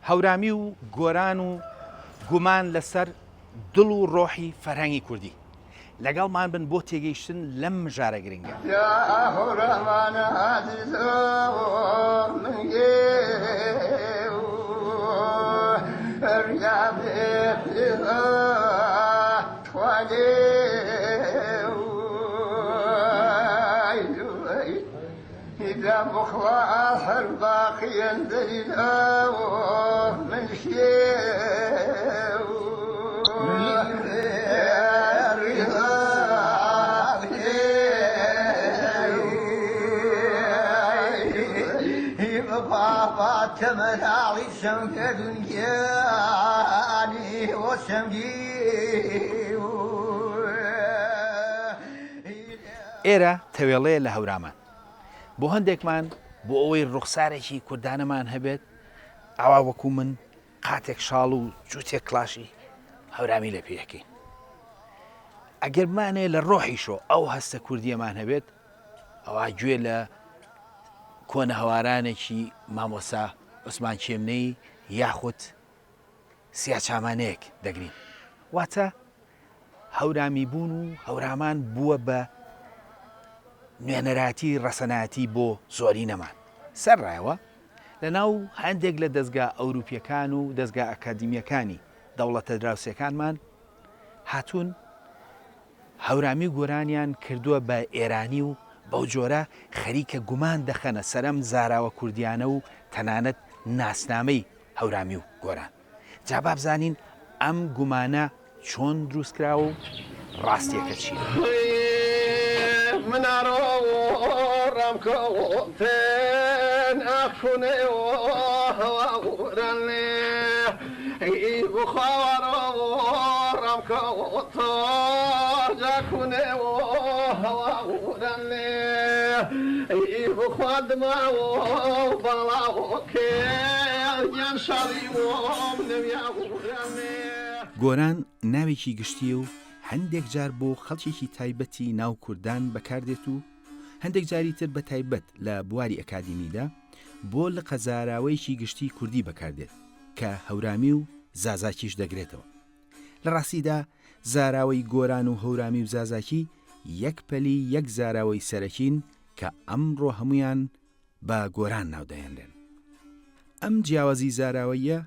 هەورامی و گۆران و گومان لەسەر دڵ و ڕۆحی فەرهەنگی کوردی. لەگەڵمان بن بۆ تێگەیشتن لەم مژارە گرنگە. ئێرە تەوێڵەیە لە هەورامان. بۆ هەندێکمان بۆ ئەوەی ڕوخسارێکی کوردانەمان هەبێت ئاوا وەکو من قاتێک شاڵ و جووتێک کڵاشی هەورامی لە پێەکەین ئەگەر بمانێ لە ڕۆحیشۆ ئەو هەستە کوردیەمان هەبێت ئەوە گوێ لە کۆنە هەوارانێکی مامۆسا عوسمان کێمنەی یاخود سیاچامانەیەک دەگرین واتە هەورامی بوون و هەورامان بووە بە نوێنەرایەتی ڕەسەنایەتی بۆ زۆرینەمان. سەرڕایەوە لە ناو هەندێک لە دەزگا ئەوروپییەکان و دەزگا ئەکادیمییەکانی دەوڵەتە دراوسێکانمان هاتوون هەورامی و گۆرانیان کردووە بە ئێرانی و بەو جۆرە خەریکە گومان دەخەنە سەر ئەم زاراوە کوردییانە و تەنانەت ناسنامەی هەورامی و گۆران. جا با بزانین ئەم گومانە چۆن دروست کراوە و ڕاستیەکە چیە؟ گۆران ناوێکی گشتییە و هەندێک جار بۆ خەڵکێکی تایبەتی ناو کوردان بەکاردێت و هەندێک جاری تر بە تایبەت لە بواری ئەکادیمیدا بۆ لقە زاراوەیەکی گشتی کوردی بەکاردێت کە هەورامی و زازاکیش دەگرێتەوە. لە ڕاستیدا زاراوەی گۆران و هەورامی و زازاکی یەک پەلی یەک زاراوەی سەرەکین کە ئەمڕۆ هەموویان بە گۆران ناو دەهێنرێن. ئەم جیاوازی زاراوەییە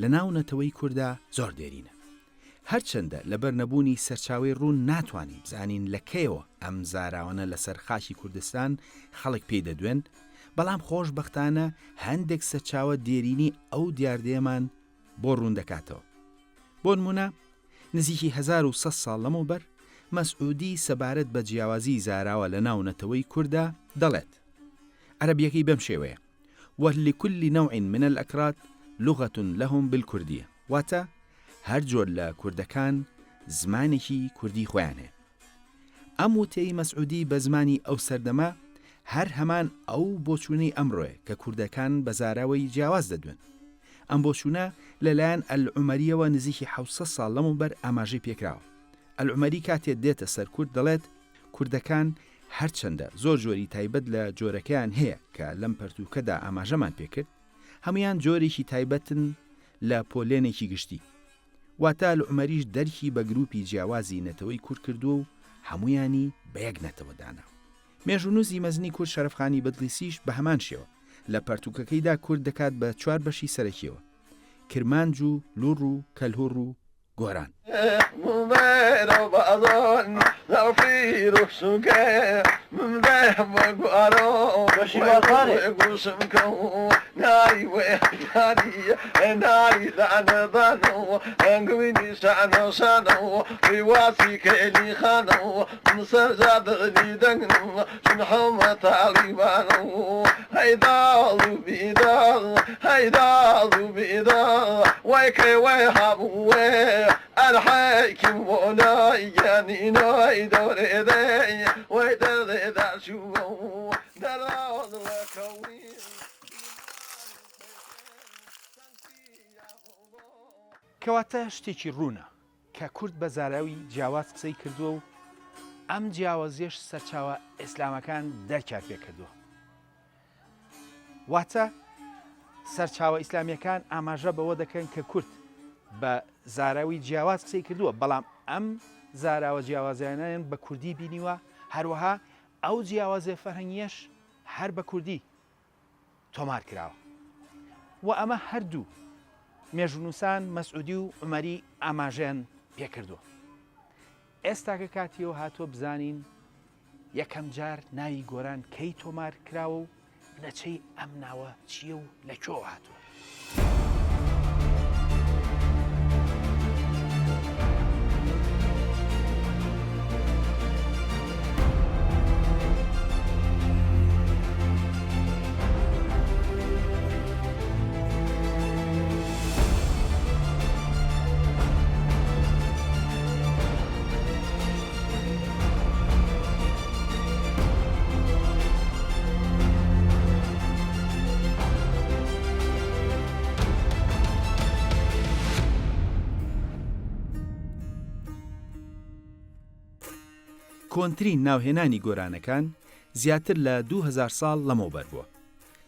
لە ناو نەتەوەی کوردا زۆر دێرینە. هەرچەندە لەبەر نەبوونی سەرچاوەی ڕوون ناتوانین بزانین لە کەیەوە ئەم زاراوانە لەسەر خاکی کوردستان خەڵک پێی دەدوێن، بەڵام خۆشبەختانە هەندێک سەرچاوە دێرینی ئەو دیاردەیەمان بۆ ڕوون دەکاتەوە. بۆ نموونە نزیکی 1100 ساڵ لەمەوبەر مەسعودی سەبارەت بە جیاوازیی زاراوە لە ناو نەتەوەی کورددا دەڵێت، عەرەبییەکەی بەم شێوەیە، ولکل نوع من الاکراد لغە لهم بالکردیە، واتە هەر جۆر لە کوردەکان زمانێکی کوردی خۆیان هەیە. ئەم وتەی مەسعودی بە زمانی ئەو سەردەمە هەر هەمان ئەو بۆچوونەی ئەمڕۆیە کە کوردەکان بە زاراوەی جیاواز دەدوێن. ئەم بۆچوونە لە لایەن ئەلعومەرییەوە نزیکی 700 ساڵ لەمەوبەر ئاماژەی پێکراوە. ئەلعومەری کاتێ دێتە سەر کورد دەڵێت کوردەکان هەرچەندە زۆر جۆری تایبەت لە جۆرەکەیان هەیە کە لەم پەرتووکەدا ئاماژەمان پێکرد، هەموویان جۆرێکی تایبەتن لە پۆلێنێکی گشتی. واتە العمەریش دەرکی بە گروپی جیاوازی نەتەوەی کورد کردووە و هەموویانی بە یەک نەتەوە داناوە. مێژوونووسی مەزنی کورد شەرەفخانی بدلیسیش بە هەمان شێوە لە پەرتووکەکەیدا کورد دەکات بە چوار بەشی سەرەکییەوە، کرمانج و لوڕ و کەلهوڕ و گۆران. کەواتە شتێکی ڕوونە کە کورد بە زاراوی جیاواز قسەی کردووە و ئەم جیاوازیەش سەرچاوە ئیسلامەکان دەرکیان پێکردووە. واتە. سەرچاوە ئیسلامییەکان ئاماژە بەوە دەکەن کە کورد بە زاراوەی جیاواز قسەی کردووە، بەڵام ئەم زاراوە جیاوازانەیان بە کوردی بینیوە، هەروەها ئەو جیاوازیە فەرهەنگییەش هەر بە کوردی تۆمار کراوە و ئەمە هەردوو مێژوونووسان مەسعودی و عومەری ئاماژەیان پێکردووە. ئێستاکە کاتی ئەوە هاتووە بزانین یەکەم جار ناوی گۆران کەی تۆمار کراوە و بنەچەی ئەم ناوە چییە و لە کوێوە هاتووە؟ کۆنترین ناوهێنانی گۆرانەکان زیاتر لە 2000 ساڵ لەمەوبەر بووە.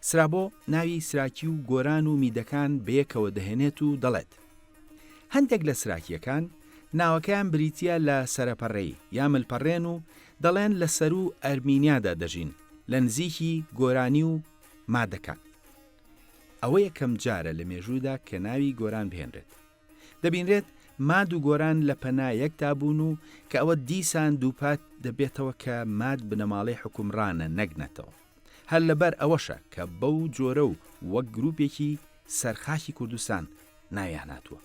سرابۆ ناوی سراکی و گۆران و میدەکان بەیەکەوە دەهێنێت و دەڵێت، هەندێک لە سراکییەکان ناوەکەیان بریتییە لە سەرەپەڕێی یا ملپەڕێن و دەڵێن لە سەروو ئەرمینیادا دەژین لە نزیکی گۆرانی و مادەکان. ئەوە یەکەم جارە لە مێژوودا کە ناوی گۆران بهێنرێت. دەبینرێت ماد و گۆران لە پەنا یەکدا بوون و کە ئەوە دیسان دووپات دەبێتەوە کە ماد بنەماڵەی حوکمڕانە نەک نەتەوە. هەر لەبەر ئەوەشە کە بەو جۆرە و وەک گرووپێکی سەر خاکی کوردستان ناویان هاتووە.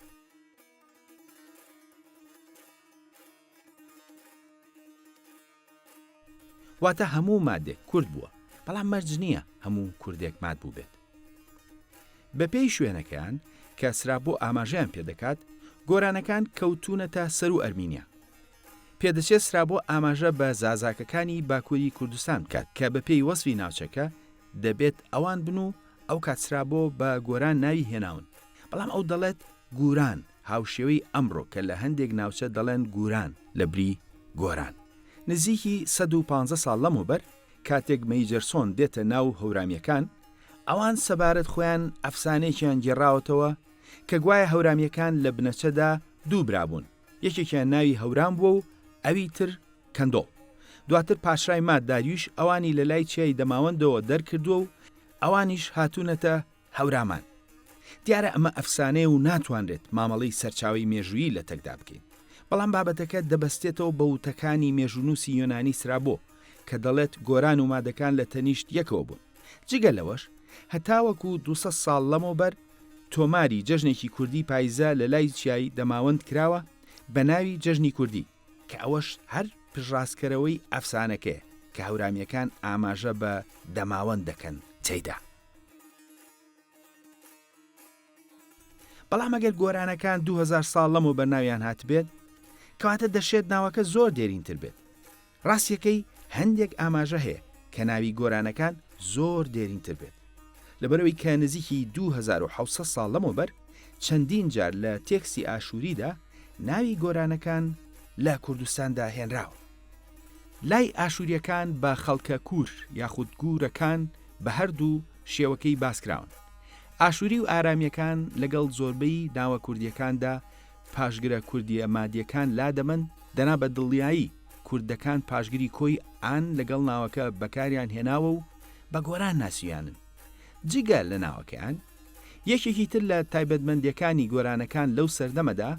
واتە هەموو مادێک کورد بووە، بەڵام مەرج نییە هەموو کوردێک ماد بووبێت. بەپێی شوێنەکەیان کە سرابۆ ئاماژەیان پێدەکات، گۆرانەکان کەوتوونەتە سەروو ئەرمینیا. پێدەچێت سرابۆ ئاماژە بە زازاکەکانی باکووری کوردستان بکات کە بەپێی وەسفی ناوچەکە دەبێت ئەوان بن و ئەوکات سرابۆ بە گۆران ناوی هێناون، بەڵام ئەو دەڵێت گوران هاوشێوەی ئەمڕۆ کە لە هەندێک ناوچە دەڵێن گوران لەبری گۆران. نزیکی 115 ساڵ لەمەوبەر کاتێک مەیجەرسۆن دێتە ناو هەورامییەکان، ئەوان سەبارەت خۆیان ئەفسانەیەکیان گێڕاوەتەوە کە گوایە هەورامییەکان لە بنەچەدا دوو برا بوون، یەکێکیان ناوی هەورام بووە و ئەوی تر کەندۆڵ. دواتر پاشای ماد داریوش ئەوانی لە لای چیای دەماوەندەوە دەرکردووە و ئەوانیش هاتوونەتە هەورامان. دیارە ئەمە ئەفسانەیە و ناتوانرێت مامەڵەی سەرچاوەی مێژوویی لەتەکدا بکەین. بەڵام بابەتەکە دەبەستێتەوە بە وتەکانی مێژوونووسی یۆنانی سرابۆ کە دەڵێت گۆران و مادەکان لە تەنیشت یەکەوە بوون. جگە لەوەش هەتاوەکو 200 ساڵ لەمەوبەر تۆماری جەژنێکی کوردی پایزە لە لای چیای دەماوەند کراوە بە ناوی جەژنی کوردی کە ئەوەش هەر پشتڕاستکەرەوەی ئەفسانەکەیە کە هەورامییەکان ئاماژە بە دەماوەند دەکەن تێیدا. بەڵام ئەگەر گۆرانەکان 2000 ساڵ لەمەوبەر ناویان هاتبێت، کەواتە دەشێت ناوەکە زۆر دێرینتر بێت. ڕاستیەکەی هەندێک ئاماژە هەیە کە ناوی گۆرانەکان زۆر دێرینتر بێت. لەبەرئەوەی کە نزیکی 2700 ساڵ لەمەوبەر چەندین جار لە تێکستی ئاشووریدا ناوی گۆرانەکان لە کوردستاندا هێنراوە. لای ئاشووریەکان بە خەڵکە کوور یاخود گوورەکان بە هەردوو شێوەکەی باسکراون. ئاشووری و ئارامیەکان لەگەڵ زۆربەی ناوە کوردیەکاندا پاشگرە کوردیە مادیەکان لادەبەن، دەنا بە دڵنیایی کوردەکان پاشگری کۆی ئان لەگەڵ ناوەکە بەکاریان هێناوە و بە گۆران ناسیویانن. جگە لە ناوەکەیان، یەکێکی تر لە تایبەتمەندیەکانی گۆرانەکان لەو سەردەمەدا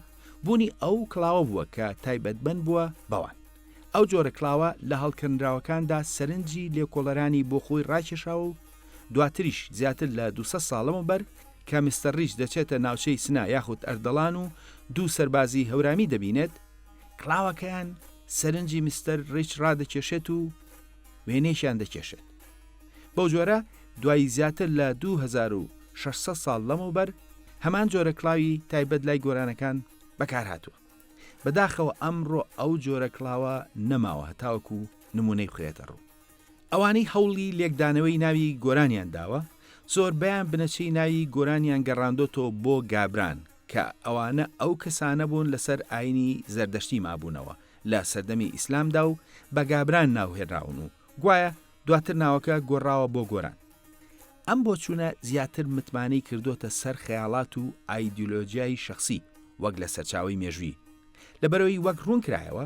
بوونی ئەو کڵاوە بووە کە تایبەتمەند بووە بەوان. ئەو جۆرە کڵاوە لە هەڵکەنراوەکاندا سەرنجی لێکۆڵەرانی بۆ خۆی ڕاکێشاوە و دواتریش زیاتر لە 200 ساڵ لەمەوبەر کە مستەر ڕیچ دەچێتە ناوچەی سنە یاخود ئەردەڵان و دوو سەربازی هەورامی دەبینێت، کڵاوەکەیان سەرنجی مستەر ڕیچ ڕادەکێشێت و وێنەیەکیان دەکێشێت. بەو جۆرە دوای زیاتر لە 2600 ساڵ لەمەوبەر هەمان جۆرە کڵاوی تایبەت لای گۆرانەکان بەکارهاتووە. بەداخەوە ئەمڕۆ ئەو جۆرە کڵاوە نەماوە هەتاوەکو نموونەی بخرێتە ڕوو. ئەوانەی هەوڵی لێکدانەوەی ناوی گۆرانیان داوە، زۆربەیان بنەچەی ناوی گۆرانیان گەڕاندۆتەوە بۆ گابران، کە ئەوانە ئەو کەسانە بوون لەسەر ئاینی زەردەشتی مابوونەوە لە سەردەمی ئیسلامدا و بە گابران ناوهێنراون و گوایە دواتر ناوەکە گۆڕاوە بۆ گۆران. ئەم بۆچوونە زیاتر متمانەی کردۆتە سەر خەیاڵات و ئایدیۆلۆجیای شەخسی وەک لە سەرچاوەی مێژوویی. لەبەرئەوەی وەک ڕوون کرایەوە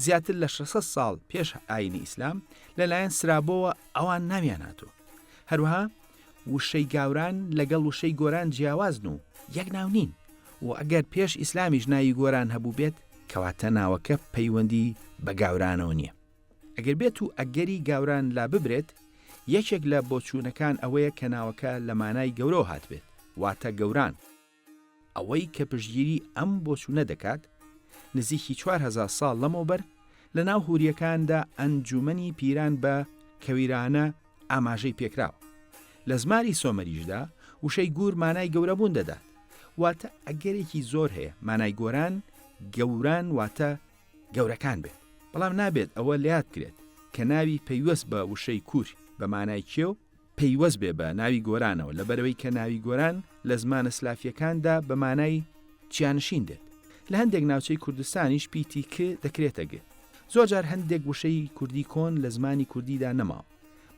زیاتر لە 600 ساڵ پێش ئایینی ئیسلام لەلایەن سرابۆوە ئەوان ناویان هاتووە. هەروەها وشەی گاوران لەگەڵ وشەی گۆران جیاوازن و یەک ناو نین و ئەگەر پێش ئیسلامیش ناوی گۆران هەبووبێت کەواتە ناوەکە پەیوەندی بە گاورانەوە نییە. ئەگەر بێت و ئەگەری گاوران لاببرێت، یەکێک لە بۆچوونەکان ئەوەیە کە ناوەکە لە مانای گەورەوە هاتبێت، واتە گەوران. ئەوەی کە پشتگیری ئەم بۆچوونە دەکات، نزیکی 4000 ساڵ لەمەوبەر لە ناو هورییەکاندا ئەنجوومەنی پیران بە کەویرانە ئاماژەی پێکراوە. لە زمانی سۆمەریشدا وشەی گوور مانای گەورەبوون دەدات. واتە ئەگەرێکی زۆر هەیە مانای گۆران، گەوران واتە گەورەکان بێت. بەڵام نابێت ئەوە لەیاد بکرێت کە ناوی پەیوەست بە وشەی کوور بە مانای کێو پەیوەست بێ بە ناوی گۆرانەوە لەبەرئەوەی کە ناوی گۆران لە زمانە سلافییەکاندا بە مانای چیانشین دێت. لە هەندێک ناوچەی کوردستانیش پیتی ک دەکرێتە گ. زۆرجار هەندێک وشەی کوردی کۆن لە زمانی کوردیدا نەماوە،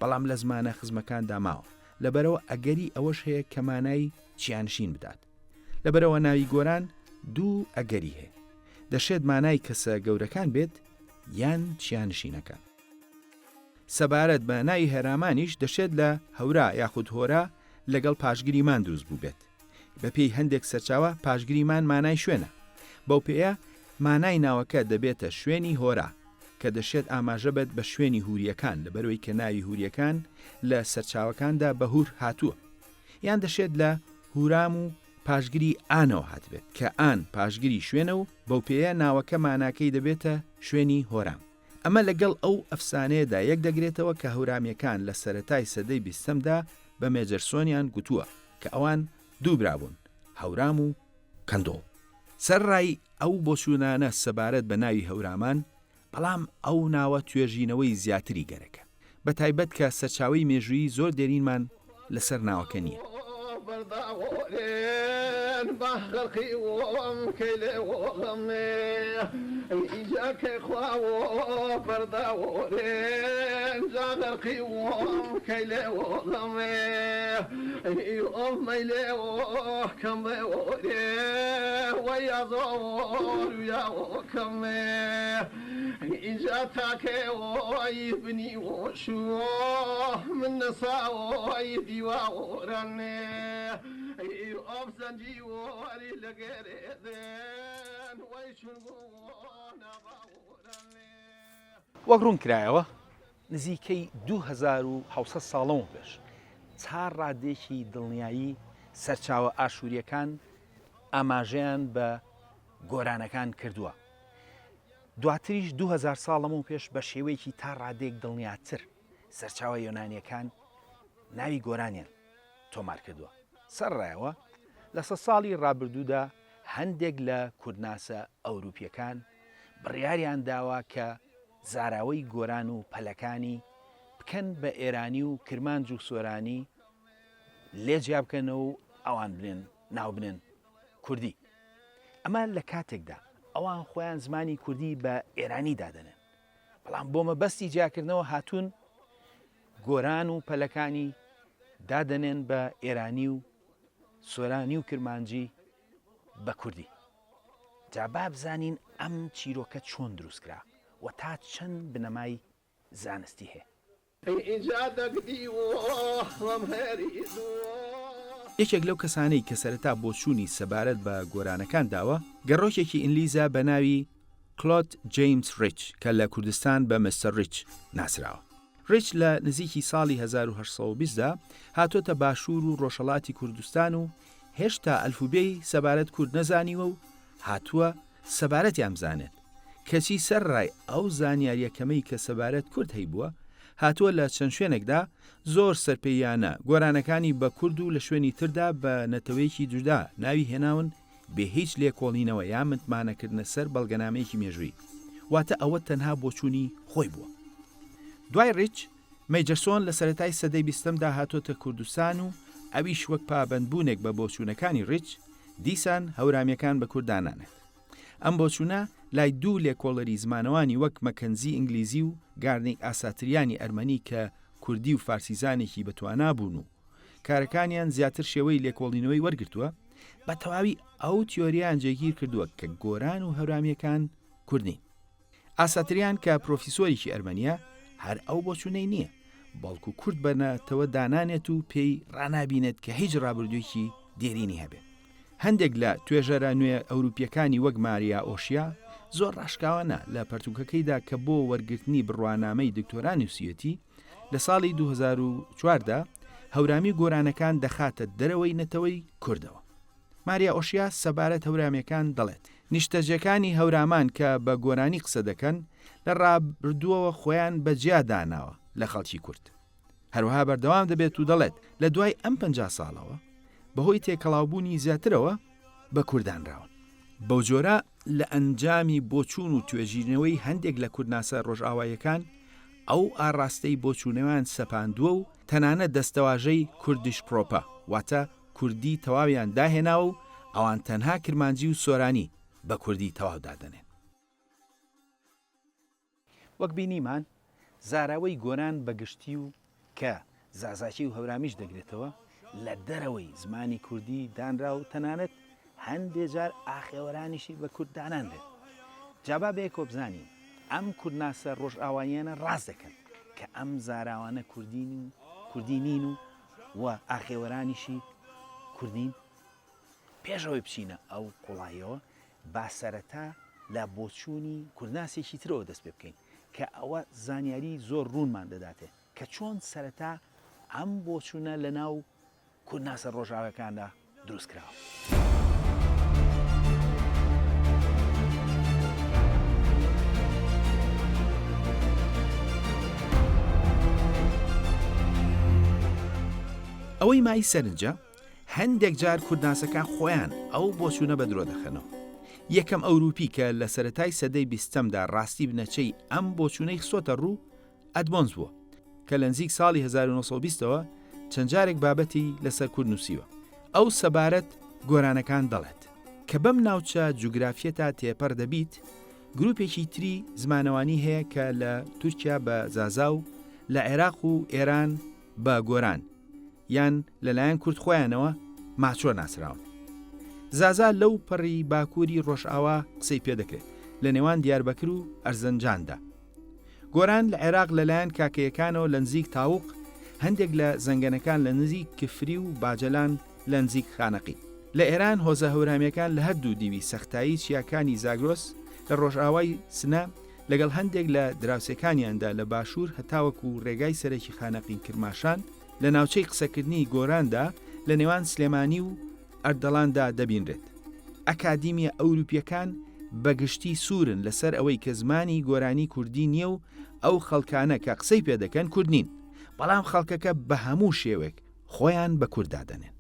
بەڵام لە زمانە خزمەکاندا ماوە، لەبەرئەوە ئەگەری ئەوەش هەیە کە مانای چیانشین بدات. لەبەرئەوە ناوی گۆران دوو ئەگەری هەیە. دەشێت مانای کەسە گەورەکان بێت یان چیانشینەکان. سەبارەت بە ناوی هەرامانیش دەشێت لە هەورا یاخود هۆرا لەگەڵ پاشگری مان دروست بووبێت. بەپێی هەندێک سەرچاوە پاشگری مان مانای شوێنە. بەو پێیە مانای ناوەکە دەبێتە شوێنی هۆرا، کە دەشێت ئاماژە بێت بە شوێنی هورییەکان لەبەرئەوەی کە ناوی هورییەکان لە سەرچاوەکاندا بە هور هاتووە. یان دەشێت لە هورام و پاشگری ئانەوە هاتبێت، کە ئان پاشگری شوێنە و بەوپێیە ناوەکە ماناکەی دەبێتە شوێنی هۆرام. ئەمە لەگەڵ ئەو ئەفسانەیەدا یەک دەگرێتەوە کە هەورامییەکان لە سەرەتای سەدەی بیستەمدا بە مێجەرسۆنیان گوتووە کە ئەوان دوو برا بوون، هەورام و کەندۆڵ. سەرەڕای ئەو بۆچوونانە سەبارەت بە ناوی هەورامان، بەڵام ئەو ناوە توێژینەوەی زیاتری گەرەکە، بە تایبەت کە سەرچاوەی مێژوویی زۆر دێرینمان لەسەر ناوەکە نییە. وەک ڕوون کرایەوە نزیکەی 2700 ساڵ لەمەوپێش تا ڕادەیەکی دڵنیایی سەرچاوە ئاشوورییەکان ئاماژەیان بە گۆرانەکان کردووە. دواتریش 2000 ساڵ لەمەو پێش بە شێوەیەکی تا ڕادەیەک دڵنیاتر سەرچاوە یۆنانیەکان ناوی گۆرانیان تۆمار کردووە. سەرڕایەوە لە سە ساڵی ڕابردوودا هەندێک لە کوردناسە ئەوروپیەکان بڕیاریان داوە کە زاراوەی گۆران و پەلەکانی بکەن بە ئێرانی و کرمانج و سۆرانی لێ جیا بکەنەوە و ئەوان بنێن ناو بنێن کوردی. ئەمە لە کاتێکدا ئەوان خۆیان زمانی کوردی بە ئێرانی دادەنێن، بەڵام بۆ مەبەستی جیاکردنەوە هاتوون گۆران و پەلەکانی دادەنێن بە ئێرانی و سۆرانی و کرمانجی بە کوردی. جا با بزانین ئەم چیرۆکە چۆن دروستکرا و تا چەند بنەمای زانستی هەیە. یەکێک لەو کەسانەی کە سەرەتا بۆچوونی سەبارەت بە گۆرانەکان داوە، گەڕۆکێکی ئینگلیزە بە ناوی کلۆد جەیمس ڕیچ کە لە کوردستان بە مستەر ڕیچ ناسراوە. ڕیچ لە نزیکی ساڵی 1820 دا هاتۆتە باشوور و ڕۆژهەڵاتی کوردستان و هێشتا ئەلفوبێی سەبارەت کورد نەزانیوە و هاتووە سەبارەتیان بزانێت، کەچی سەرەڕای ئەو زانیارییە کەمەی کە سەبارەت کورد هەیبووە، هاتووە لە چەند شوێنێکدا زۆر سەرپێییانە گۆرانەکانی بە کورد و لە شوێنی تردا بە نەتەوەیەکی جودا ناوی هێناون بێ هیچ لێکۆڵینەوە یا متمانەکردنە سەر بەڵگەنامەیەکی مێژوویی. واتە ئەوە تەنها بۆچوونی خۆی بووە. دوای ڕیچ، مەیجەرسۆن لە سەرەتای سەدەی بیستەمدا هاتۆتە کوردستان و ئەویش وەک پابەندبوونێک بە بۆچوونەکانی ڕیچ، دیسان هەورامییەکان بە کورد دانانێت. ئەم بۆچوونە لای دوو لێکۆڵەری زمانەوانی وەک مەکەنزی ئینگلیزی و گارنیک ئاساتریانی ئەرمەنی کە کوردی و فارسیزانێکی بەتوانا بوون و. کارەکانیان زیاتر شێوەی لێکۆڵینەوەی وەرگرتووە، بە تەواوی ئەو تیۆرییان جێگیر کردووە کە گۆران و هەورامییەکان کورد نین. ئاساتریان کە پرۆفیسۆرێکی ئەرمەنییە هەر ئەو بۆچوونەی نییە، بەڵکو کورد بە نەتەوە دانانێت و پێی ڕانابینێت کە هیچ ڕابردوویەکی دێرینی هەبێت. هەندێک لە توێژەرە نوێ ئەوروپییەکانی وەک ماریا ئۆشیا زۆر ڕاشکاوانە لە پەرتووکەکەیدا کە بۆ وەرگرتنی بڕوانامەی دکتۆرا نووسیویەتی لە ساڵی 2004 دا هەورامی و گۆرانەکان دەخاتە دەرەوەی نەتەوەی کوردەوە. ماریا ئۆشیا سەبارەت هەورامییەکان دەڵێت، نیشتەجێکانی هەورامان کە بە گۆرانی قسە دەکەن لە ڕابردووەوە خۆیان بە جیا داناوە لە خەڵکی کورد. هەروەها بەردەوام دەبێت و دەڵێت، لە دوای ئەم 50 ساڵەوە بەهۆی تێکەڵاوبوونی زیاترەوە بە کوردانراون. بەوجۆرە لە ئەنجامی بۆچوون و توێژینەوەی هەندێک لە کوردناسە ڕۆژئاواییەکان ئەو ئاڕاستەی بۆچوونەوەیان سەپاندووە و تەنانەت دەستەواژەی کوردیش پرۆپە واتە کوردی تەواویان داهێناوە و ئەوان تەنها کرمانجی و سۆرانی بە کوردی تەواو دادەنێن. وەک بینیمان زاراوەی گۆران بە گشتی و کە زازاکی و هەورامیش دەگرێتەوە لە دەرەوەی زمانی کوردی دانرا و تەنانەت هەندێ جار ئاخێوەرانیشی بە کورد دانانرێت. جا با بەیەکەوە بزانین ئەم کوردناسە ڕۆژئاواییانە ڕاست دەکەن کە ئەم زاراوانە کوردین و کوردی نین و و ئاخێوەرانیشی کوردین؟ پێش ئەوەی بچینە ئەو قوڵاییەوە با سەرەتا لە بۆچوونی کوردناسێکی ترەوە دەست پێ بکەین کە ئەوە زانیاری زۆر ڕوونمان دەداتێ کە چۆن سەرەتا ئەم بۆچوونە لە ناو کوردناسە ڕۆژاوەکاندا دروست کراوە. ئەوەی مای سەرنجە هەندێک جار کوردناسەکان خۆیان ئەو بۆچوونە بە درۆ دەخەنەوە. یەکەم ئەوروپی کە لە سەرەتای سەدەی بیستەمدا ڕاستی بنەچەی ئەم بۆچوونەی خستۆتە ڕوو ئەدمۆنز بووە کە لە نزیک ساڵی 1920 ەوە چەند جارێک بابەتی لەسەر کورد نووسیوە. ئەو سەبارەت گۆرانەکان دەڵێت، کە بەم ناوچە جوگرافیەتا تێپەڕ دەبیت، گروپێکی تری زمانەوانی هەیە کە لە تورکیا بە زازا و لە عێراق و ئێران بە گۆران یان لەلایەن کورد خۆیانەوە ماچۆ ناسراون. زازا لەو پەڕی باکووری ڕۆژئاوا قسەی پێدەکرێت لە نێوان دیاربەکر و ئەرزنجاندا. گۆران لە عێراق لەلایەن کاکەیەکانەوە لە نزیک تاوق، هەندێک لە زەنگەنەکان لە نزیک کفری و باجەلان لە نزیک خانەقین. لە ئێران هۆزە هەورامیەکان لە هەردوو دیوی سەختایی چیاکانی زاگرۆس لە ڕۆژئاوای سنە لەگەڵ هەندێک لە دراوسێکانیاندا لە باشوور هەتاوەکو ڕێگای سەرەکی خانەقین کرماشان لە ناوچەی قسەکردنی گۆراندا لە نێوان سلێمانی و ئەردەڵاندا دەبینرێت. ئەکادیمیە ئەوروپیەکان بە گشتی سوورن لەسەر ئەوەی کە زمانی گۆرانی کوردی نییە و ئەو خەڵکانە کە قسەی پێ دەکەن کورد نین، بەڵام خەڵکەکە بە هەموو شێوەێک خۆیان بە کورد دادەنێن.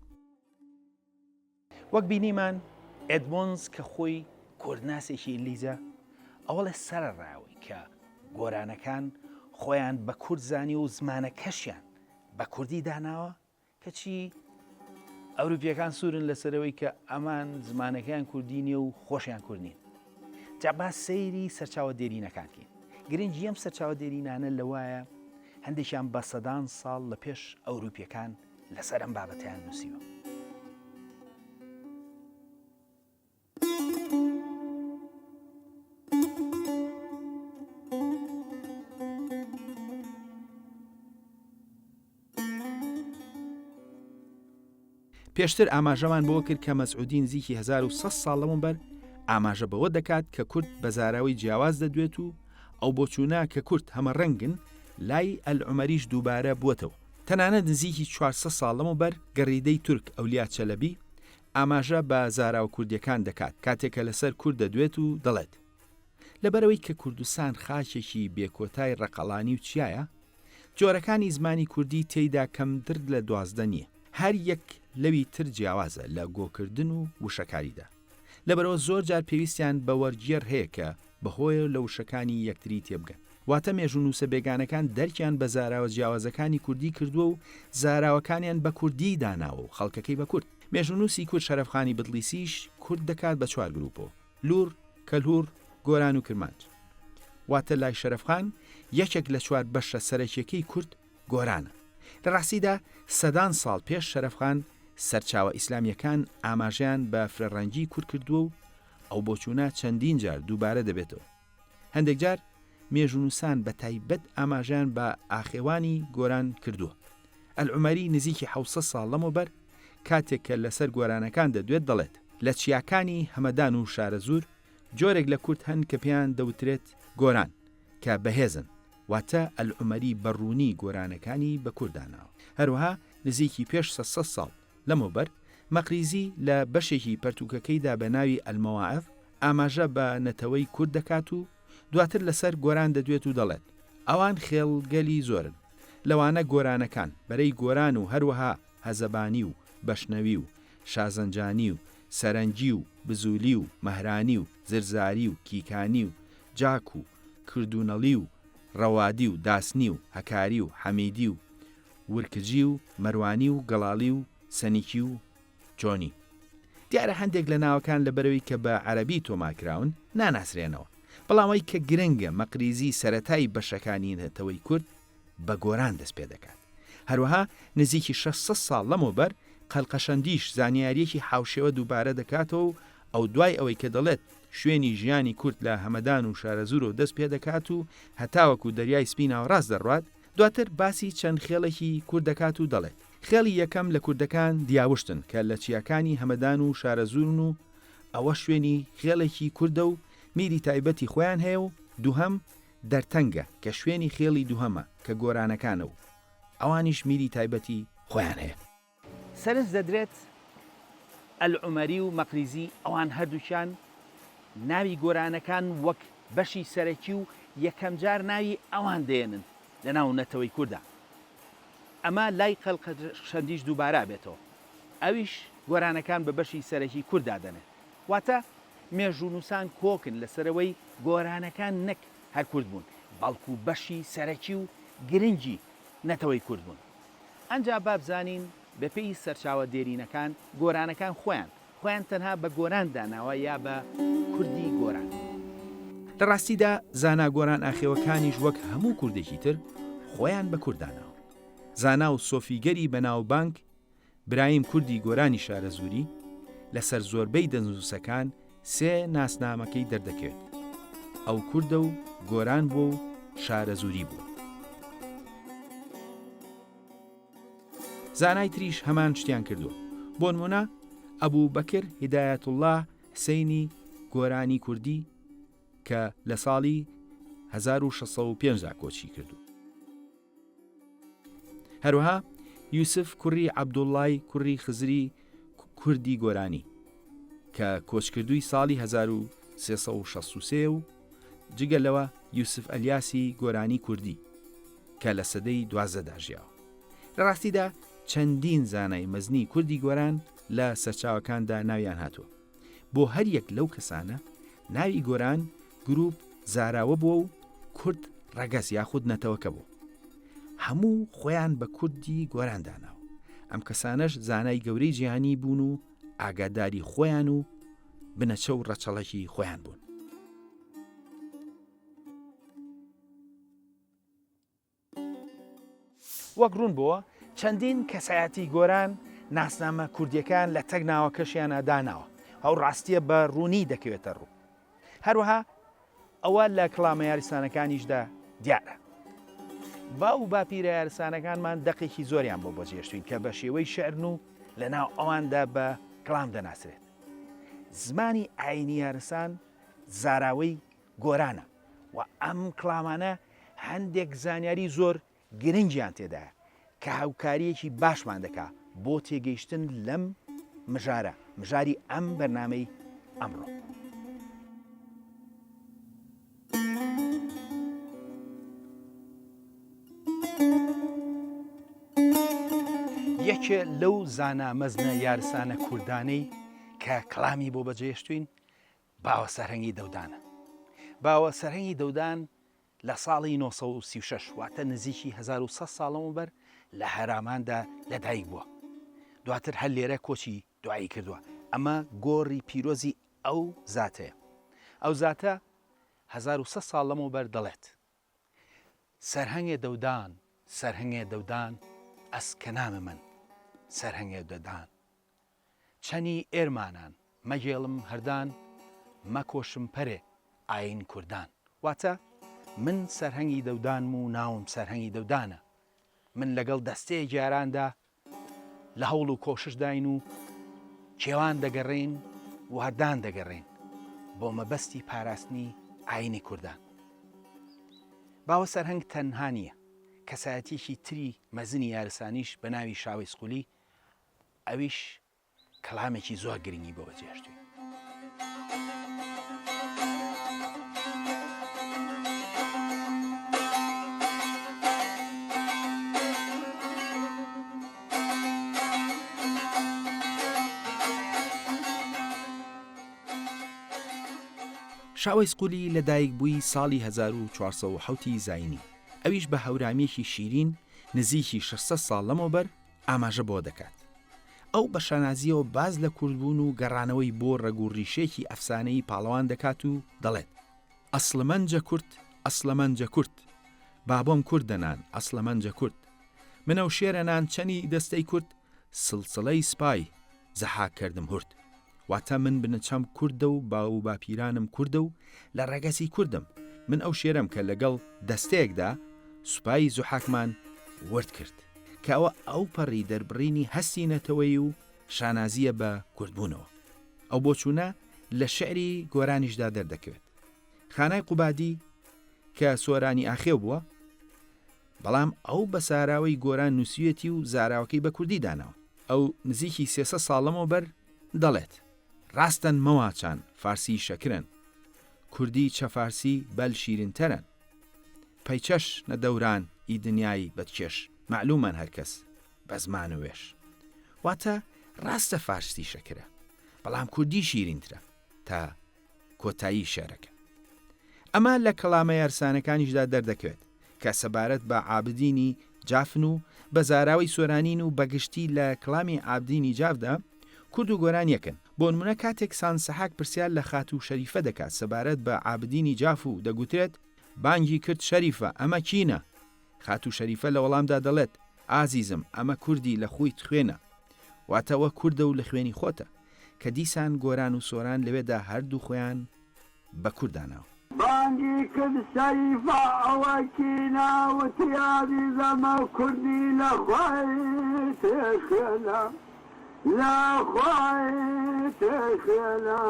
وەک بینیمان ئێدمۆنز کە خۆی کوردناسێکی ئینگلیزە، ئەوەڵێ سەرەڕای کە گۆرانەکان خۆیان بە کورد زانی و زمانەکەشیان بە کوردی داناوە، کەچی ئەوروپیەکان سوورن لەسەرەوەی کە ئەمان زمانەکەیان کوردی نییە و خۆشیان کورد نین. جا با سەیری سەرچاوە دێرینەکان کەین. گرنگی ئەم سەرچاوە دێرینانە لەوایە هەندێکیان بە سەدان ساڵ لە پێش ئەوروپیەکان لەسەر ئەم بابەتەیان نووسیوە. پێشتر ئاماژەمان بەوە کرد کە مەسعودی نزیکی 1100 ساڵ لەمەوبەر ئاماژە بەوە دەکات کە کورد بە زاراوەی جیاواز دەدوێت و ئەو بۆچوونە کە کورد هەمەڕەنگن لای ئەلعومەریش دووبارە بووەتەوە. تەنانەت نزیکی 400 ساڵ لەمەوبەر گەڕیدەی تورک ئەولیا چەلەبی ئاماژە بە زاراوە کوردیەکان دەکات کاتێک کە لەسەر کورد دەدوێت و دەڵێت، لەبەرئەوەی کە کوردستان خاکێکی بێ کۆتای ڕەقەڵانی و چیایە، جۆرەکانی زمانی کوردی تێیدا کەمتر لە 12 نییە، هەر یەک لەوی تر جیاوازە لە گۆکردن و وشەکاریدا. لەبەرئەوە زۆر جار پێویستیان بە وەرگێڕ هەیە کە بەهۆیەوە لە وشەکانی یەکتری تێبگەن. واتە مێژوونووسە بێگانەکان دەرکیان بە زاراوە جیاوازەکانی کوردی کردووە و زاراوەکانیان بە کوردی داناوە و خەڵکەکەی بە کورد. مێژوونووسی کورد شەرەفخانی بدلیسیش کورد دەکات بە چوار گرووپەوە، لوڕ، کەلهوڕ، گۆران و کرمانج. واتە لای شەرەفخان یەکێک لە چوار بەشە سەرەکیەکەی کورد گۆرانە. لە ڕاستیدا سەدان ساڵ پێش شەرەفخان سەرچاوە ئیسلامییەکان ئاماژەیان بە فرەڕەنگی کورد کردووە و ئەو بۆچوونە چەندین جار دووبارە دەبێتەوە. هەندێک جار مێژوونووسان بە تایبەت ئاماژەیان بە ئاخێوانی گۆران کردووە. ئەلعومەری نزیکی 700 ساڵ لەمەوبەر کاتێک کە لەسەر گۆرانەکان دەدوێت دەڵێت، لە چیاکانی هەمەدان و شارەزوور جۆرێک لە کورد هەن کە پێیان دەوترێت گۆران کە بەهێزن، واتە ئەلعومەری بە ڕوونی گۆرانەکانی بە کورد داناوە. هەروەها نزیکی پێش 600 ساڵ لەمەوبەر مەقریزی لە بەشێکی پەرتووکەکەیدا بە ناوی المواعظ ئاماژە بە نەتەوەی کورد دەکات و دواتر لەسەر گۆران دەدوێت و دەڵێت، ئەوان خێڵگەلی زۆرن، لەوانە گۆرانەکان، بەرەی گۆران و هەروەها هەزەبانی و بەشنەوی و شازەنجانی و سەرەنگی و بزولی و مەهرانی و زرزاری و کیکانی و جاک و کردونەڵی و ڕەوادی و داسنی و هەکاری و حەمیدی و ورکجی و مەروانی و گەڵاڵی و سەنیکی و جۆنی. دیارە هەندێک لە ناوەکان لەبەرئەوەی کە بە عەرەبی تۆمارکراون ناناسرێنەوە، بەڵام ئەوەی کە گرنگە مەقریزی سەرەتای بەشەکانی نەتەوەی کورد بە گۆران دەست پێدەکات. هەروەها نزیکی 600 ساڵ لەمەوبەر قەلقەشەندیش زانیارییەکی هاوشێوە دووبارە دەکاتەوە و ئەو دوای ئەوەی کە دەڵێت شوێنی ژیانی کورد لە هەمەدان و شارەزوورەوە دەست پێدەکات و هەتاوەکو دەریای سپی ناوەڕاست دەڕوات، دواتر باسی چەند خێڵێکی کورد دەکات و دەڵێت، خێڵی یەکەم لە کوردەکان دیاوشتن کە لە چیاکانی هەمەدان و شارەزوورن و ئەوە شوێنی خێڵێکی کوردە و میری تایبەتی خۆیان هەیە و دووهەم دەرتەنگە کە شوێنی خێڵی دووهەمە کە گۆرانەکانە و ئەوانیش میری تایبەتی خۆیان هەیە. سەرنج دەدرێت ئەلعومەری و مەقریزی ئەوان هەردووکیان ناوی گۆرانەکان وەک بەشی سەرەکی و یەکەمجار ناوی ئەوان دێنن لەناو نەتەوەی کوردا. ئەمە لای قەلقەشەندیش دووبارە ئەبێتەوە. ئەویش گۆرانەکان بە بەشی سەرەکی کورد دادەنێت. واتە مێژوونووسان کۆکن لەسەرئەوەی گۆرانەکان نەک هەر کورد بوون، بەڵکو بەشی سەرەکی و گرنگی نەتەوەی کورد بوون. ئەنجا با بزانین بەپێی سەرچاوە دێرینەکان گۆرانەکان خۆیان خۆیان تەنها بە گۆران داناوە یا بە کوردی گۆران؟ لە ڕاستیدا زانا گۆران ئاخێوەکانیش وەک هەموو کوردێکی تر خۆیان بە کورد داناوە. زانا و سۆفیگەری بەناوبانگ برایم کوردی گۆرانی شارەزووری لەسەر زۆربەی دەستنووسەکان سێ ناسنامەکەی دەردەکەوێت، ئەو کوردە و گۆران بووە و شارەزووری بووە. زانای تریش هەمان شتیان کردووە. بۆنموونە ئەبوبەکر هیدایەتوڵڵا حسەینی گۆرانی کوردی کە لە ساڵی 1605 دا کۆچی کردووە. هەروەها یوسف کوڕی عەبدوڵڵای کوڕی خزری کوردی گۆرانی کە کۆچکردووی ساڵی 1363 و جگە لەوە یوسف ئەلیاسی گۆرانی کوردی کە لە سەدەی دوازدەدا ژیاوە. لە ڕاستیدا چەندین زانای مەزنی کوردی گۆران لە سەرچاوەکاندا ناویان هاتووە. بۆ هەر یەک لەو کەسانە ناوی گۆران گروپ زاراوە بووە و کورد ڕەگەز یاخود نەتەوەکە بووە. هەموو خۆیان بە کوردی گۆران داناوە. ئەم کەسانەش زانای گەورەی جیهانی بوون و ئاگاداری خۆیان و بنەچە و ڕەچەڵەکی خۆیان بوون. وەک ڕوون بۆوە چەندین کەسایەتی گۆران ناسنامە کوردیەکان لە تەک ناوەکەشیانا داناوە ئەو ڕاستیە بە ڕوونی دەکەوێتە ڕوو هەروەها ئەوە لە کڵامە یارسانەکانیشدا دیارە باو و باپیرە یارسانەکانمان دەقێکی زۆریان بۆ بەجێشتوین کە بە شێوەی شعرن و لە ناو ئەواندا بە کڵام دەناسرێت زمانی ئاینی یارسان زاراوەی گۆرانە و ئەم کڵامانە هەندێک زانیاری زۆر گرنگیان تێدایە کە هاوکارییەکی باشمان دەکا بۆ تێگەیشتن لەم مژارە، مژاری ئەم بەرنامەی ئەمڕۆ. یەکێ لەو زانا مەزنە یارسانە کوردانەی کە کڵامی بۆ بەجێشتوین باوە سەرهەنگی دەودانە. باوە سەرهەنگی دەودان لە ساڵی 936 واتە نزیکی 1100 ساڵ لەمەوبەر لە هەراماندا لەدایک بووە. دواتر هەر لێرە کۆچی دوایی کردووە. ئەمە گۆڕی پیرۆزی ئەو زاتەیە. ئەو زاتە 1100 ساڵ لەمەوبەر دەڵێت. سەرهەنگێ دەودان، سەرهەنگێ دەودان. ئەس کە نام من سەرهەنگێ دەدان چەنی ئێرمانان مەگێڵم هەردان مەکۆشم پەرێ ئاین کوردان واتە، من سەرهەنگی دەودانم و ناوم سەرهەنگی دەودانە من لەگەڵ دەستەیەک یاراندا لە هەوڵ و کۆششداین و کێوان دەگەڕێین و هەردان دەگەڕێین بۆ مەبەستی پاراستنی ئاینی کوردان. باوە سەرهەنگ تەنها نییە، کەسایەتییەکی تری مەزنی یارسانیش بە ناوی شاوەیس قولی ئەویش کەڵامێکی زۆر گرنگی بۆ بەجێهێشتوین. شاوەیس قولی لە دایک بووی ساڵی 1407 ی زاینی، ئەویش بە هەورامییەکی شیرین نزیکی 600 ساڵ لەمەوبەر ئاماژە بەوە دەکات. ئەو بە شانازییەوە باس لە کوردبوون و گەڕانەوەی بۆ ڕەگ و ڕیشێکی ئەفسانەیی پاڵەوان دەکات و دەڵێت، ئەسڵەمەنجە کورد، ئەسڵەمەنجە کورد، بابۆم کوردە نان، ئەسڵەمەنجە کورد، منەو شێرە نان چەنی دەستەی کورد، سڵسڵەی سپای زەحاک کردم هورد. واتە من بنەچەم کوردە و باو و باپیرانم کوردە و لە ڕەگەزی کوردم، من ئەو شێرەم کە لەگەڵ دەستەیەکدا سوپای زوحاکمان ورد کرد. کە ئەوە ئەوپەڕی دەربڕینی هەستی نەتەوەیی و شانازییە بە کوردبوونەوە. ئەو بۆچوونە لە شیعری گۆرانیشدا دەردەکەوێت. خانای قوبادی کە سۆرانی ئاخێو بووە، بەڵام ئەو بە زاراوەی گۆران نووسیویەتی و زاراوەکەی بە کوردی داناوە. ئەو نزیکی 300 ساڵ لەمەوبەر دەڵێت، ڕاستەن مەواچان فارسی شەکرەن، کوردی چە فارسی بەل شیرینتەرەن. پەیچەش نە دەوران ئی دنیای بەدکێش مەعلومەن هەر کەس بە زمان و وێش. واتە ڕاستە فارسی شەکرە، بەڵام کوردی شیرینترە. تا کۆتایی شیعرەکە. ئەمە لە کەڵامە یارسانەکانیشدا دەردەکەوێت کە سەبارەت بە عابدینی جافن و بە زاراوەی سۆرانین و بەگشتی لە کڵامی عابدینی جافدا کورد و گۆران یەکن. بۆنمونە کاتێک سان سەحاک پرسیار لە خاتوو شەریفە دەکات سەبارەت بە عابدینی جاف و دەگوترێت بانگی کرد شەریفە ئەمە کینە؟ خاتوو شەریفە لە وەڵامدا دەڵێت ئازیزم ئەمە کوردی لە خویت خوێنە. واتە ئەوە کوردە و لە خوێنی خۆتە. کە دیسان گۆران و سۆران لەوێدا هەردوو خۆیان بە کورد داناوە. بانگی کرد شەریفە ئەوە کینە وتی ئازیزەمە کوردی لە خویت خوێنە لە خویت خوێنە.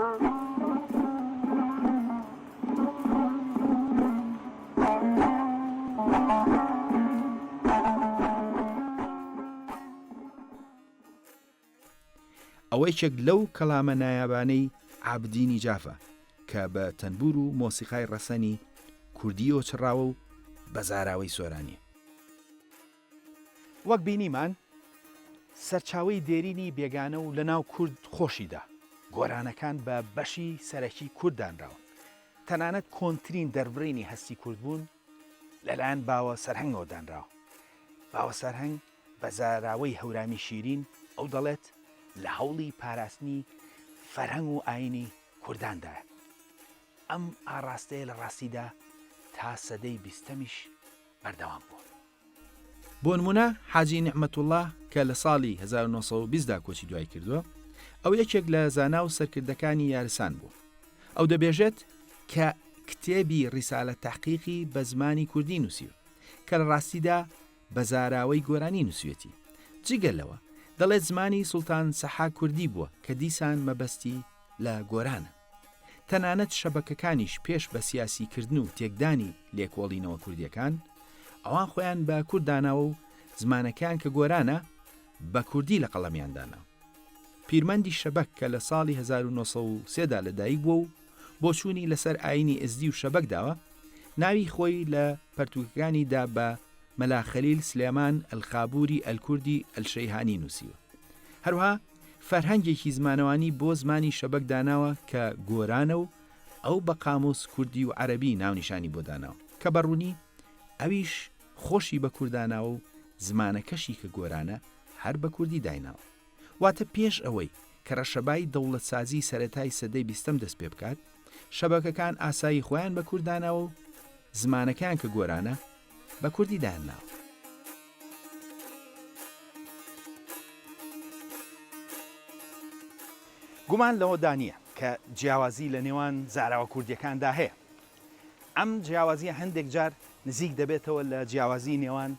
ئەوە یەکێک لەو کەڵامە نایابانەی عابدینی جافە کە بە تەنبوور و مۆسیقای ڕەسەنی کوردییەوە چڕاوە و بە زاراوەی سۆرانییە. وەک بینیمان سەرچاوەی دێرینی بێگانە و لەناو کورد خۆشیدا، گۆرانەکان بە بەشی سەرەکی کورد دانراون. تەنانەت کۆنترین دەربڕینی هەستی کوردبوون لەلایەن باوە سەرهەنگەوە دانراوە. باوە سەرهەنگ بە زاراوەی هەورامی شیرین ئەو دەڵێت لە هەوڵی پاراستنی فەرهەنگ و ئایینی کورداندایە. ئەم ئاڕاستەیە لە ڕاستیدا تا سەدەی بیستەمیش بەردەوام بووە. بۆنمونە حاجی نیعمەتوڵا کە لە ساڵی 1920 دا کۆچی دوای کردووە، ئەو یەکێک لە زانا و سەرکردەکانی یارسان بووە. ئەو دەبێژێت کە کتێبی ڕیسالە تەحقیقی بە زمانی کوردی نووسیوە، کە لە ڕاستیدا بە زاراوەی گۆرانی نووسیوێتی. جگە لەوە، دەڵێت زمانی سوڵتان سەحاک کوردی بووە کە دیسان مەبەستی لە گۆرانە. تەنانەت شەبەکەکانیش پێش بە سیاسی کردن و تێکدانی لێکۆڵینەوە کوردیەکان، ئەوان خۆیان بە کورد داناوە و زمانەکەیان کە گۆرانە، بە کوردی لە قەڵەمیان داناوە. پیرمەندی شەبەک کە لە ساڵی 1903 دا لە دایک بووە و بۆچوونی لە سەر ئایینی ئێزدی و شەبەک داوە، ناوی خۆی لە پەرتووکەکانی دا بە مەلا خەلیل سلێمان الخابوری الکوردی الشەیهانی نووسیوە. هەروەها فەرهەنگێکی زمانەوانی بۆ زمانی شەبەک داناوە کە گۆرانە و ئەو بە قاموس کوردی و عەرەبی ناونیشانی بۆ داناوە کە بە ڕوونی ئەویش خۆشی بە کورد داناوە و زمانەکەشی کە گۆرانە هەر بە کوردی دایناوە. واتە پێش ئەوەی کە ڕەشەبای دەوڵەتسازی سەرەتای سەدەی بیستەم دەست پێ بکات، شەبەکەکان ئاسایی خۆیان بە کورد داناوە و زمانەکەیان کە گۆرانە بە کوردی دایانناوە. گومان لەوەدا نییە کە جیاوازی لە نێوان زاراوە کوردییەکاندا هەیە. ئەم جیاوازییە هەندێک جار نزیک دەبێتەوە لە جیاوازیی نێوان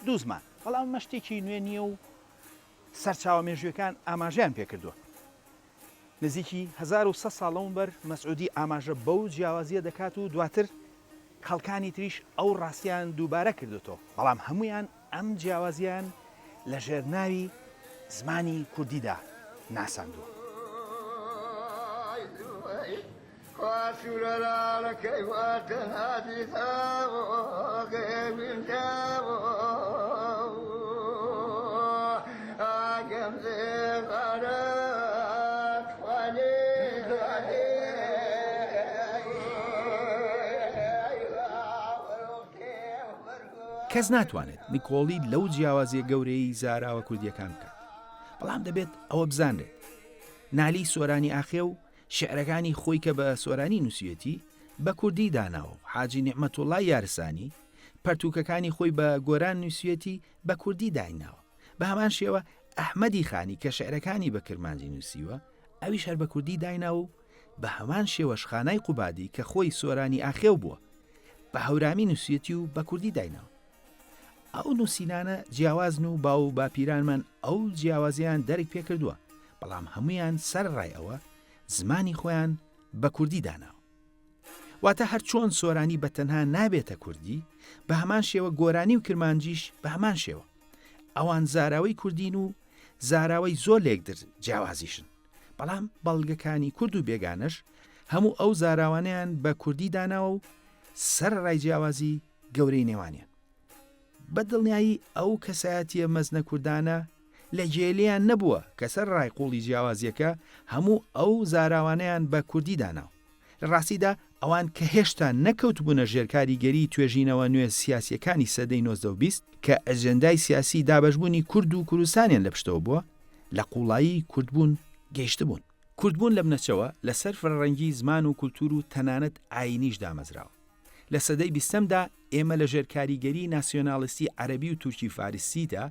دوو زمان، بەڵام ئەمە شتێکی نوێ نییە و سەرچاوە مێژوویەکان ئاماژەیان پێ کردووە. نزیکی 1100 ساڵ لەمەوبەر مەسعودی ئاماژە بەو جیاوازییە دەکات و دواتر خەڵکانی تریش ئەو ڕاستییان دووبارە کردۆتەوە، بەڵام هەموویان ئەم جیاوازییان لە ژێر ناوی زمانی کوردیدا ناساندووە. کەس ناتوانێت نکۆڵی لەو جیاوازیە گەورەیەی زاراوە کوردیەکان بکات، بەڵام دەبێت ئەوە بزانرێت نالی سۆرانی ئاخێو شیعرەکانی خۆی کە بە سۆرانی نووسیوێتی بە کوردی داناوە و حاجی نیعمەتوڵای یارسانی پەرتووکەکانی خۆی بە گۆران نووسیوێتی بە کوردی دایناوە. بە هەمان شێوە ئەحمەدی خانی کە شیعرەکانی بە کرمانجی نووسیوە ئەویش هەر بە کوردی دایناوە و بە هەمان شێوەش خانای قوبادی کە خۆی سۆرانی ئاخێو بووە بە هەورامی نووسیوێتی و بە کوردی دایناوە. ئەو نووسینانە جیاوازن و باو و باپیرانمان ئەو جیاوازییان دەرک پێکردووە، بەڵام هەموویان سەرەڕای ئەوە زمانی خۆیان بە کوردی داناوە. واتە هەر چۆن سۆرانی بە تەنها نابێتە کوردی، بە هەمان شێوە گۆرانی و کرمانجیش بە هەمان شێوە. ئەوان زاراوەی کوردین و زاراوەی زۆر لێکتر جیاوازیشن. بەڵام بەڵگەکانی کورد و بێگانەش هەموو ئەو زاراوانەیان بە کوردی داناوە و سەرەڕای جیاوازی گەورەی نێوانیان. بە دڵنیایی ئەو کەسایەتییە مەزنە کوردانە لە گێلیان نەبووە کە سەرەڕای قووڵی جیاوازییەکە هەموو ئەو زاراوانەیان بە کوردی داناوە. لە ڕاستیدا ئەوان کە هێشتا نەکەوتبوونە ژێر کاریگەریی توێژینەوە نوێ سیاسییەکانی سەدەی 19 و 20 کە ئەجێندای سیاسی دابەشبوونی کورد و کوردستانیان لە پشتەوە بووە، لە قووڵایی کوردبوون گەیشتبوون. کوردبوون لە بنەچەوە لەسەر فرەڕەنگیی زمان و کولتوور و تەنانەت ئایینیش دامەزراوە. لە سەدەی بیستەمدا ئێمە لە ژێر کاریگەری ناسیۆنالیستی عەرەبی و تورکی فارسیدا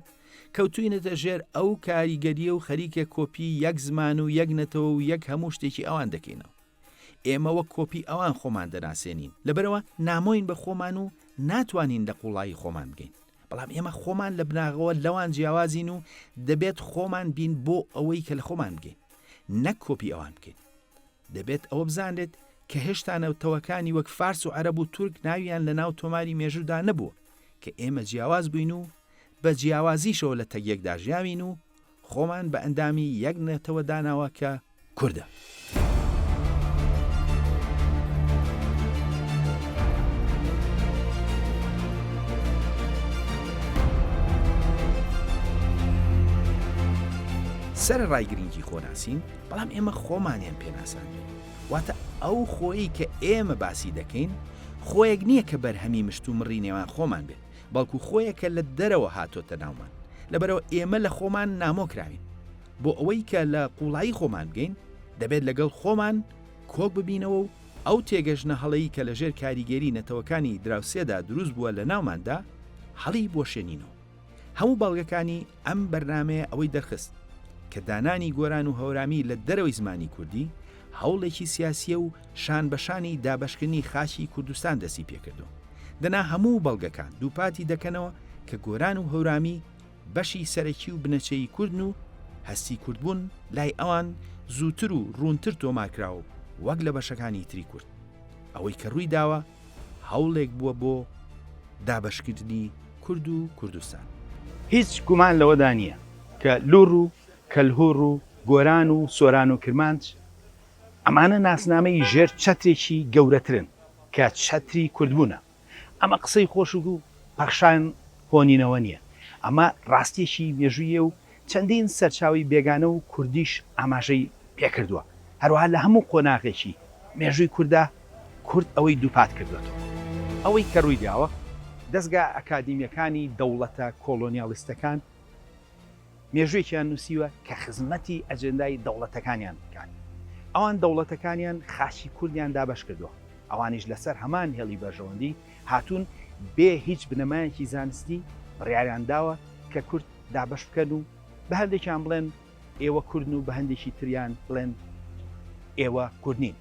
کەوتوینەتە ژێر ئەو کاریگەریە و خەریکە کۆپی یەک زمان و یەک نەتەوە و یەک هەموو شتێکی ئەوان دەکەینەوە. ئێمە وەک کۆپی ئەوان خۆمان دەناسێنین، لەبەرئەوە نامۆین بە خۆمان و ناتوانین لە قوڵایی خۆمان بگەین. بەڵام ئێمە خۆمان لە بناغەوە لەوان جیاوازین و دەبێت خۆمان بین بۆ ئەوەی کە لە خۆمان بگەین نەک کۆپی ئەوان بکەین. دەبێت ئەوە بزانرێت کە هێشتا نەتەوەکانی وەک فارس و عەرەب و تورک ناویان لە ناو تۆماری مێژوودا نەبووە کە ئێمە جیاواز بووین و بە جیاوازیشەوە لە تەک یەکدا ژیاوین و خۆمان بە ئەندامی یەک نەتەوە داناوە کە کوردە. سەرەڕای گرنگی خۆناسین، بەڵام ئێمە خۆمانیان پێ ناساندوین. واتە ئەو خۆیەی کە ئێمە باسی دەکەین، خۆیەک نییە کە بەرهەمی مشتومڕی نێوان خۆمان بێت، بەڵکو خۆیەکە لە دەرەوە هاتۆتە ناومان. لەبەرئەوە ئێمە لە خۆمان نامۆ کراوین. بۆ ئەوەی کە لە قووڵایی خۆمان بگەین، دەبێت لەگەڵ خۆمان کۆک ببینەوە و ئەو تێگەشتنە هەڵەی کە لەژێر کاریگەری نەتەوەکانی دراوسێدا دروست بووە لە ناوماندا، هەڵیبوەشێنینەوە. هەموو بەڵگەکانی ئەم بەرنامەیە ئەوەی دەرخست کە دانانی گۆران و هەورامی لە دەرەوەی زمانی کوردی هەوڵێکی سیاسییە و شان بە شانی دابەشکردنی خاکی کوردستان دەستی پێکردووە. دەنا هەموو بەڵگەکان دووپاتی دەکەنەوە کە گۆران و هەورامی بەشی سەرەکی و بنەچەیی کوردن و هەستی کوردبوون لای ئەوان زووتر و ڕوونتر تۆمارکراوە وەک لە بەشەکانی تری کورد. ئەوەی کە ڕووی داوە هەوڵێک بووە بۆ دابەشکردنی کورد و کوردستان. هیچ گومان لەوەدا نییە کە لوڕ و کەلهوڕ و گۆران و سۆران و کرمانج ئەمانە ناسنامەی ژێر چەترێکی گەورەترن کە چەتری کوردبوونە. ئەمە قسەی خۆش و پەخشان هۆنینەوە نییە، ئەمە ڕاستییەکی مێژوویە و چەندین سەرچاوەی بێگانە و کوردیش ئاماژەی پێکردووە، هەروەها لە هەموو قۆناغێکی مێژووی کورددا کورد ئەوەی دووپات کردووەتەوە. ئەوەی کە ڕوویداوە، دەزگا ئەکادیمییەکانی دەوڵەتە کۆڵۆنیاڵیستەکان مێژووێکیان نووسیوە کە خزمەتی ئەجێندای دەوڵەتەکانیان بکات. ئەوان دەوڵەتەکانیان خاکی کوردیان دابەش کردووە، ئەوانیش لەسەر هەمان هێڵی بەرژەوەندی هاتوون بێ هیچ بنەمایەکی زانستی بڕیاریان داوە کە کورد دابەش بکەن و بە هەندێکیان بڵێن ئێوە کوردن و بە هەندێکی تریان بڵێن. ئێوە کورد نین.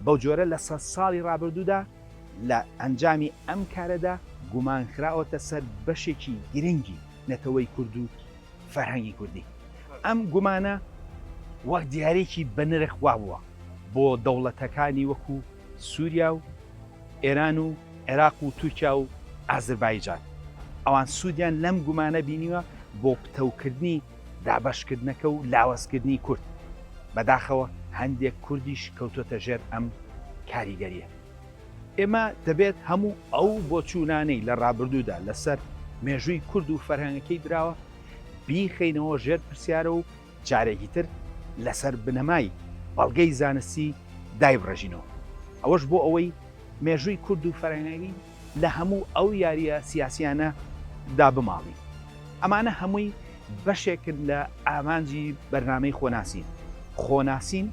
بەو جۆرە لە سەد ساڵی ڕابردوودا لە ئەنجامی ئەم کارەدا گومان خراوەتە سەر بەشێکی گرنگی نەتەوەی کورد و فەرهەنگی کوردی. ئەم گومانە وەک دیارێکی بەنرخ وابووە بۆ دەوڵەتەکانی وەکو سوریا و ئێران و عێراق و تورکیا و ئازربایجان. ئەوان سوودیان لەم گومانە بینیوە بۆ پتەوکردنی دابەشکردنەکە و لاوازکردنی کورد. بەداخەوە هەندێک کوردیش کەوتۆتە ژێر ئەم کاریگەرییە. ئێمە دەبێت هەموو ئەو بۆچوونانەی لە ڕابردوودا لەسەر مێژووی کورد و فەرهەنگەکەی دراوە، بیخەینەوە ژێر پرسیارە و جارێکی تر لەسەر بنەمای بەڵگەی زانستی دایبڕێژینەوە. ئەوەش بۆ ئەوەی مێژووی کورد و فەرهەنگەکەی لە هەموو ئەو یارییە سیاسییانە دابماڵین. ئەمانە هەمووی بەشێکن لە ئامانجی بەرنامەی خۆناسین. خۆناسین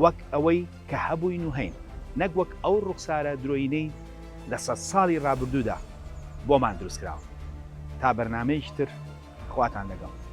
وەک ئەوەی کە هەبووین و هەین، نەک وەک ئەو ڕوخسارە درۆیینەی لە سەدساڵی ڕابردوودا بۆمان دروستکراوە. تا بەرنامەیەکی تر خواتان لەگەڵ.